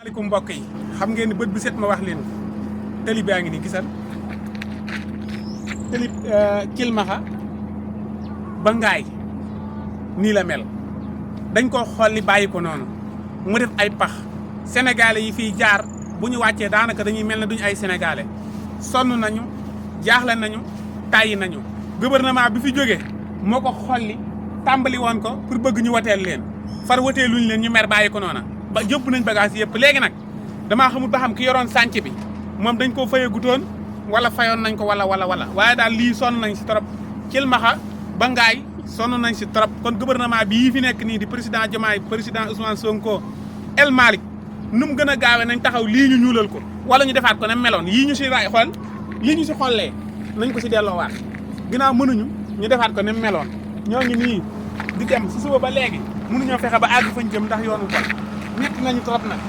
maaleykum mbokk yi xam ngeen ni bët bu set ma wax leen tëli baa ngi nii gisal tëli Kilmaxa ba Ngaay nii la mel dañ ko xolli bàyyi ko noonu mu def ay pax sénégalais yi fiy jaar bu ñu wàccee daanaka dañuy mel ne duñu ay sénégalais sonn nañu jaaxle nañu tàyyi nañu gouvernement bi fi jógee moo ko xolli tàmbali woon ko pour bëgg ñu wateel leen far wateeluñ leen ñu mer bàyyi ko noona ba yóbbu nañ bagage yëpp léegi nag damaa xamul ba xam ki yoroon sànc bi moom dañ koo fayagutoon wala fayoon nañ ko wala waaye daal lii sonn nañ si trop Kilmaxa ba Ngaay sonn nañ si trop kon gouvernement bi yii fi nekk nii di président Diomaye président Ousmane Sonko El Malick nu mu gën a gaawee nañ taxaw lii ñu ñuulal ko wala ñu defaat ko ne meloon yii ñu si raay xool lii ñu si xollee nañ ko si delloowaat ginnaaw mënuñu ñu defaat ko ne meloon ñoo ngi nii di dem si suba ba léegi mënuñoo fexe ba àgg fañ jëm ndax yoonu ko nekk nañu trop nag